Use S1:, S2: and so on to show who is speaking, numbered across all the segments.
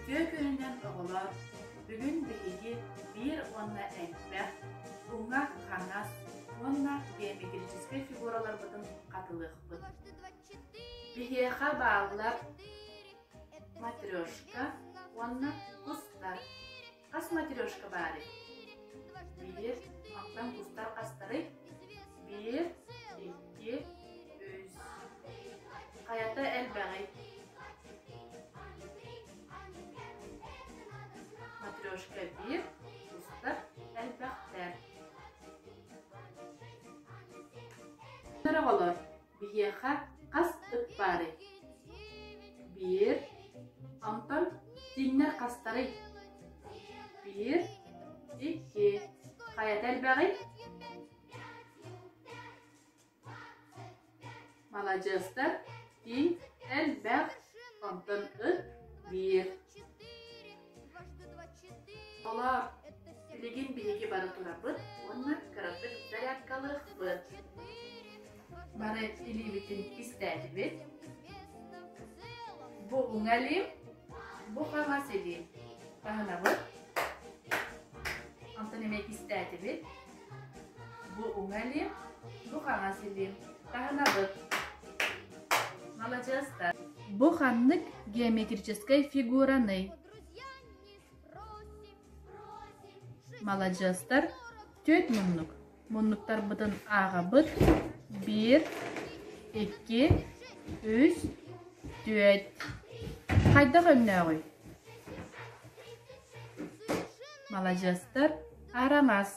S1: Үтүө күнүнэн оҕолор, бүгүн биһиги биир уонна элбэх, уҥа-хаҥас уонна геометрическай фигураларбытын хатылыахпыт. Биһиэхэ бааллар матрешка уонна кустар. Хас матрешка баарый? Биир, онтон кустар хастарый? Биир, икки, үс. Хайата элбэҕий? Матрешка биир, кустар элбэхтэр. Оҕолор, Биһиэхэ хас ыт баарый? Биир. Онтон тииҥнэр хастарый? Биир, икки. Хайата элбэҕий? Маладьыастар, тииҥ элбэх, онтон ыт биир. Олоор, билигин биһиги бары турабыт уонна кыратык зарядкалыахпыт. Бары илиибитин кистээтибит. Бу уҥа илиим, бу хаҥас илиим. Таһынабыт. Онтон эмиэ кистээтибит. Бу уҥа илиим, бу хаҥас илиим. Таһынабыт. Маладьыастар. Бу ханнык геометрическай фигураный? Маладьыастар түөрт муннук. Муннуктарбытын ааҕабыт. Биир, икки, үс, түөрт. Хайдах өҥнөөҕүй? Маладьыастар арамас.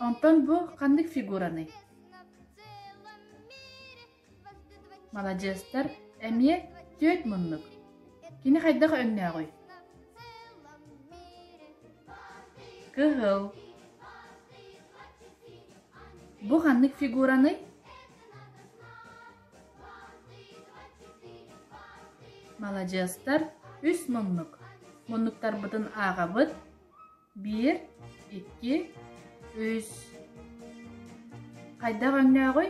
S1: Онтон бу ханнык фигураный? Маладьыастар эмиэ түөрт муннук. Кини хайдах өҥнөөҕүй? Кыһыл. Бу ханнык фигураный? Маладьыастар үс муннук. Муннуктарбытын ааҕабыт. Биир, икки, үс. Хайдах өҥнөөҕүй?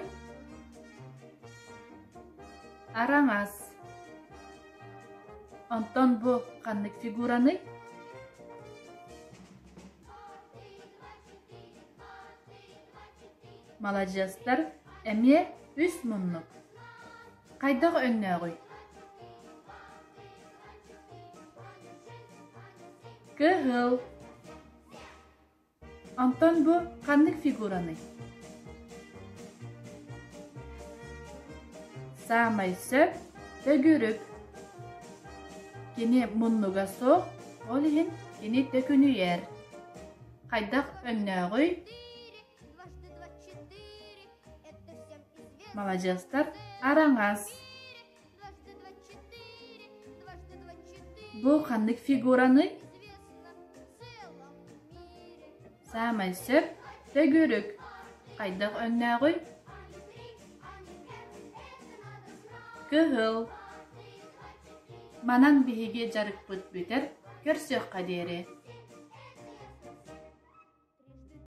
S1: Араҥас. Онтон бу ханнык фигураный? Маладьыастар эмиэ үс муннук. Хайдах өҥнөөҕүй? Кыһыл. Онтон бу ханнык фигураный? Саамай сөп төгүрүк. Кини муннуга суох, ол иһин кини төкүнүйэр. Хайдах өҥнөөҕүй? Маладьыастар араҥас. Бу ханнык фигураный? Саамай сөп төгүрүк. Хайдах өҥнөөҕүй? Кыһыл. Манан биһиги дьарыкпыт бүтэр, көрсүөххэ диэри.